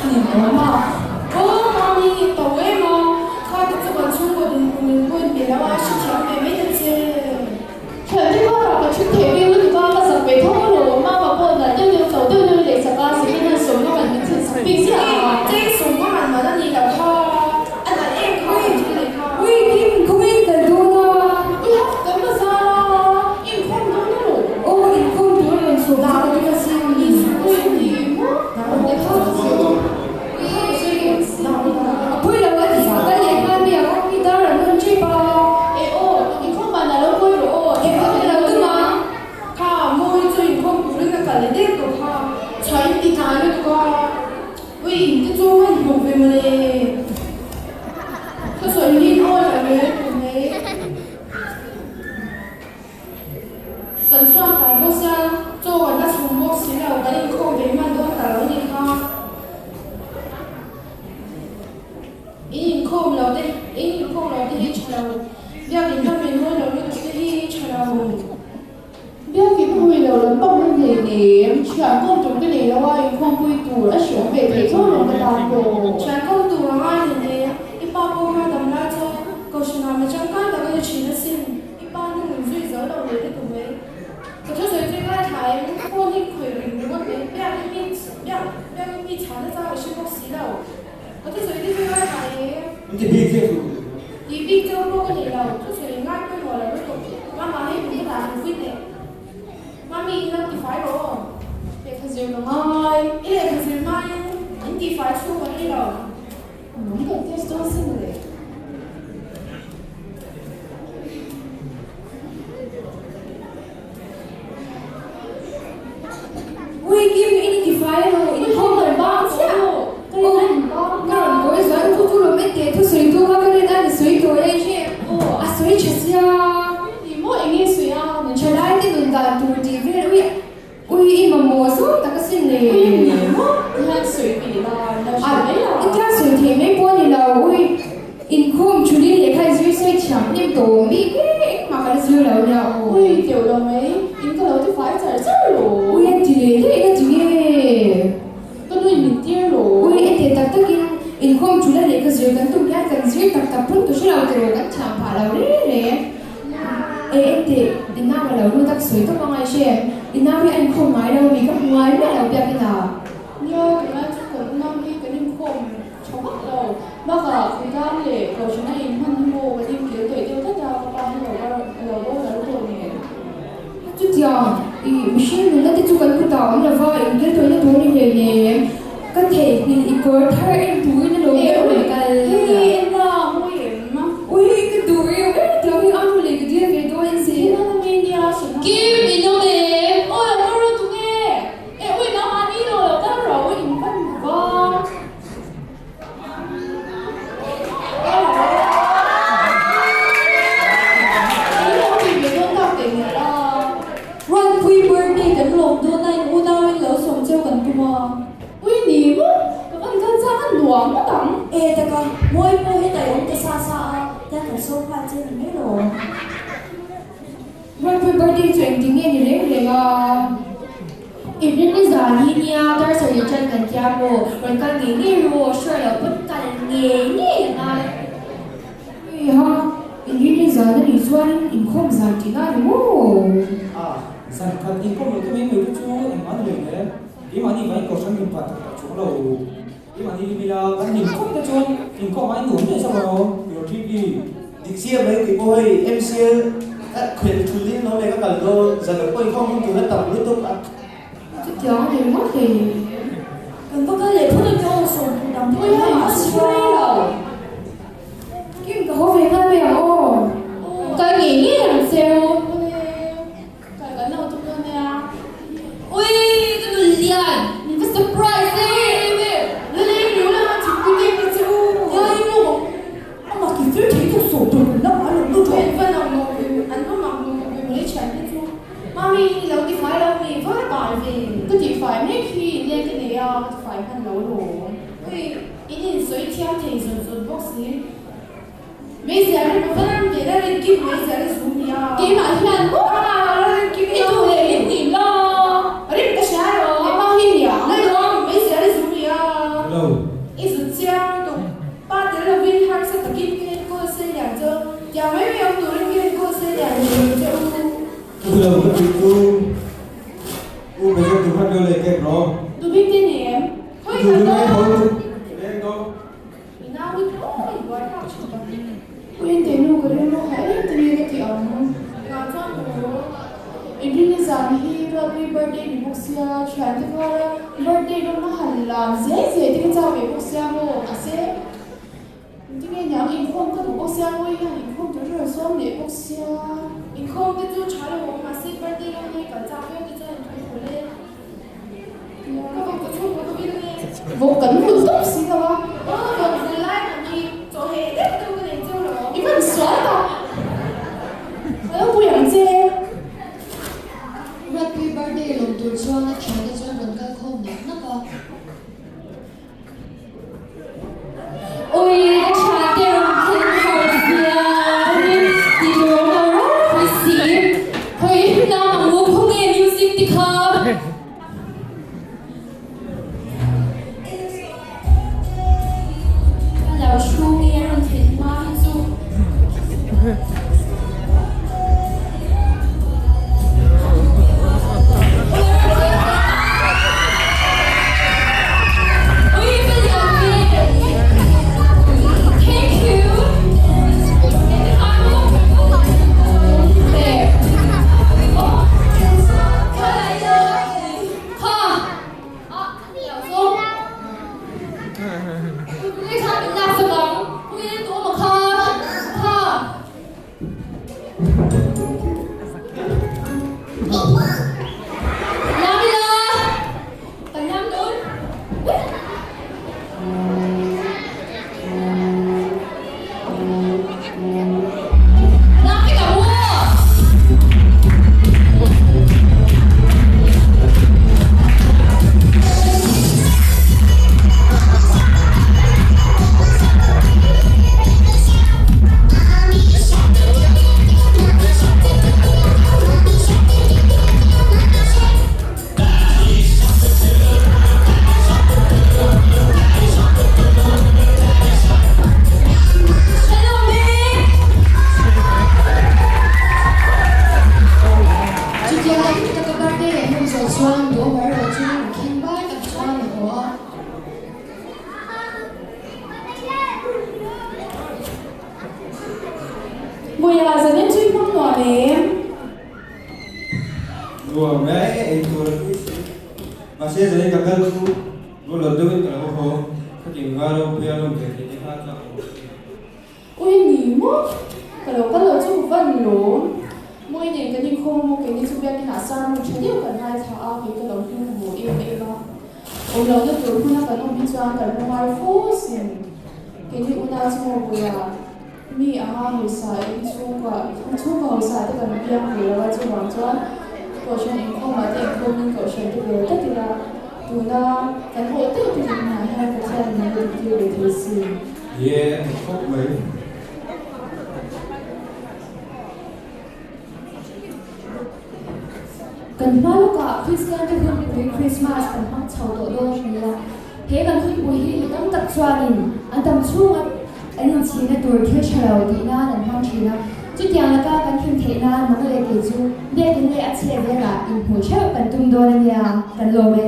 Ni maw a? Aw mami to em a, kha te chu kan chhungkaw dinhmun in pawh in pe lo a, hrethiam ve mai ta che. Thiante karah ka ṭhut theih bik lutuk a, ka zak ve tho alawm. Mama pawh nalh deuh deuh chau deuh deuh leh sak a, second hand sawmna man min thlen sak bik ziah a. Chei sawmna man man a nih loh kha, a nalh em kha ka thil leh kha. Ui Kim, khawngaihin kal dawn a. Ui ha, kan bazar a, inkhawm dawn alawm. Aw, inkhawm tur a rawn sawm chu ka tum asin. Ui ni maw? Ui ha, ka sawi dawn. Ui ha, ka sawi dawn si. A pawi lo a ti, ka kal leh nghal mai ang, mi dar an rawn ṭep a. E aw, inkhawm ban a lo kawi rawh aw. E aw, ka lo tum a. Kha, mawi chu inkhawm turin a kal leh der tawh kha. Chhuah in ti tlai lutuk a. Ui, in te chu a inhmuh ve mawle. Thusawi hi in aw lah ve lutuk mai. Kan chhuak tlai bawk sia, chaw kan la chhum bawk si lo, kan inkhawm ve hman dawn ta lo a nih kha. In inkhawm lo te, in inkhawm lo te hi tha lo, biakin lam in hawi lo lutuk te hi tha lo. Biakin hawi lo lam pang hun hlei nem, thian kawm tur ka nei lo a, inkhawmpui tur a hriawm ve theih tho lo ka tan pawh. Thian kawm tur a ngai hlei nem, i pa pawh kha dam lai chuan Kohhranah mi tangkai tak a ni thin asin, i pa hnung in zui zo lo leh lutuk mai. Ka thusawi chu i ngaithla em, phone hi khawih ring ringawt mai, biakin mi biak biakin mi chhana chang i hre bawk si lo. Ka thusawi te chu ngai ngai e. In ti bik che chu. Ti bik cheu pawh ka nei lo, thusawi ngai pawimawh lo lutuk. Mama hei min ka dah hmu fuih teh. Mami in lo tifai rawh aw. Lehkha zir ka ngai. I lehkha zir hmain in tifai chhung ka rei lo. Nang kan test dawn sin le. Ui Kim in i tifai emaw in khawm kan bang chiah aw ka rawn kawi zual thu chu lawm en teh thusawi tu kha ka rin a ni sawi tawh e hre a sawi tha sia ni maw eng nge sawi a thalai te nun dan tur tih vel ui ui i mamawh zawng tak asin le ui ni maw tihian sawi ve la lo hre mai la tihian sawi thei mai pawh a ni lo ui inkhawm thulin lehkha i zir sawi thiam hnem tawh awm bik e engmah ka la zir lo nia aw. Ui teuh lo mai, in ka lo ti fai char char lo. Ui a ti leh daih ka ti nge. Ka nui min tir lo. Ui a teh tak takin inkhawm thula lehkha zir kan tum hian kan zir tak tak pawn ka hre lo tiraw kan thiam phah lo reng reng. E en teh, i nau a lo lut a ka sawi tawp angai hre em? I nau hi a inkhawm ngai lo mi ka hmu ngai miah lo biak ina. Nia, tunlai chu kan unau hi kan inkhawm Tha vak lo. Bakah khawtlang leh kohhran a inhman hi maw kan inkil tawih deuh tlat a, ka pa hi lo bar lo boral tawh nen. Chutiang i mihring nunna te chu kan kutah awm lova inkil tawihna tur a ni hlei nem. Ka theihnghilh i kawr thar en turin a lo ber kal. Hei en la mawi em? Ui ka duh reuh em tiang hi a nu leh ka dil ve dawn en si. Thil a mi nia hrilh. Kim i nawm em? Aw lo kal rawh tunge? E ui nangmahni lo lo kal rawh ui in van va. Ruatpui birthday kan lawm dawn a in unau in lo sawm cheu kan tum a. Ui ni maw? Ka van kal chak a nuam ngawt ang. E taka, mawi pawh hetah i awm ta sa sa a, tiang kan sawm nghal che ni mai lo. Ruatpui birthday chu engtin nge ni reng reng a? Inrin ni zan hi nia dar sarih ṭan kan tia maw? Rawn kal ngei ngei ru aw, sure loh pawn kal ngei ngei a ngai. Hei ha, inrin ni zan a nih chuanin inkhawm zan tih na ni maw? A, zan khat inkhawm loh te mai mai te chu engmah ni lo le, keimahni vain kohhran min pah tak tak chuang lo. Keimahni lim ila kan inkhawm te chuan inkhawm ai nuam daih zawk emaw tih ṭhip i. Dik chiah mai tih pawh hei MCL a khelh thul in lo leh ka kal dawn zan lo pawh inkhawm hun tur a tam lutuk a. Chutiang a ni ringawt hlei ni. Kan va kal leh phawt a nia aw sawm dang pawh hi a hre rei lo. Kim ka haw ve nghal mai ang aw. Kal ngei ngei ang cheu. Kal kan lo tum dawn nia. Ui ka nun lian min va surprise em em. Laleng riu lama thingpui te ka che u. Nia i mu a mak i fir thei deuh sawh tur kan la ngai lo lut rawh. An va mak lo ve an va mak lo ve mai thian te chu. Mami i lo tifai lo mi va bai ve. Ka tifai mek hi inleng ka nei a ka tifai hman lo lawm. Ui in insawi thiam thei zawt zawt bawk si. Meizial hi ka va ram ve la rin kim meizial hi zum nia. Keimah hian maw? I duh leh min nih la. Rim ka hria rawh. Keimah hi nia. Lalawm. ka tih chu U Bezel duh khan lio lei kek rawh. Duh bik te ni em? Khawi Duh kal duh dawn? mai haw duh leng dawn. I nau hi tlawm a i buai thlak thin tak. U Entei nu ka rilru kha em te nge ka tih ang? Engah chuan maw? Inrinni zan hi Ruatpui birthday ni bawk sia, thiante kara birthday lawmna han lam zel zel te ka chak ve bawk sia maw? Mahse Tinge niang inkhawm ka duh bawk sia, Ngawi hian inkhawm tur hi rawn sawm leh bawk sia. Inkhawm te chu tha lo awm mahse birthday lawm hi kal chak viau te chuan in thu haw le. Ka vawk ka chhung pawh ka vil nge. Vawk kan vul tawp si lo a. Aw vawk vul lai kan hi chaw heh deuh deuh ka nei cheu lo. I van sual tak. Ka lo pui ang che. Ruatpui birthday lawm tur chuan a thiante chuan rawn kal khawm nak nak a. Ui ka tha te rawn thlen har zia hi ti tur awm lo ropui si. Hawi lam ang u khawnge music ti kha. Ka lo hru nge a rawn thlen hma hi chu. Chutiang hlim taka birthday an hman zawh chuan dawhmar erawh chu an khen bai tak chuan a haw a. Vawiah zanin chu i hmang nuam em? Nuam e, ei tur a tui si. Mahse zanin ka kal chu rual lo deuhin ka lo haw. Khatin nga ropui a lawm ve thei te kha chuan ka haw thin. Ui ni maw? Ka lo kal lo chu ka van lawm. Mawi nen kan inkhawm a maw keini chu biakinah sermon tha deuh kan ngaithla a, kei ka lo hming hmu em em a. Awm lohna tur hmuna kan awm hi chuan kan la ngai fo sin. Keini unau chu maw puia mi anga hausa in chhungkua chhungkua hausa te kan piang ve lo a, chuvang chuan kohhran inkhawmah te inkhawmin kohhran te ber tlat ila tuna kan awh deuh te dinhmunah hian Pathian min la dik tir ve thei sin. Ye a ni khawp mai. Kan hma lawkah Kristiante hunpui Krismas kan hmang chho tawh dawn a ni a. He kan hunpui hi mi tam tak chuanin an tam chhunga an inchhirna tur thil tha lo tih nan an hmang thin a. Chutiang laka kan hlim theih nan nang leh kei chu biakin leh a chheh velah inhmuh theuh kan tum dawn a nia, kan lawm e.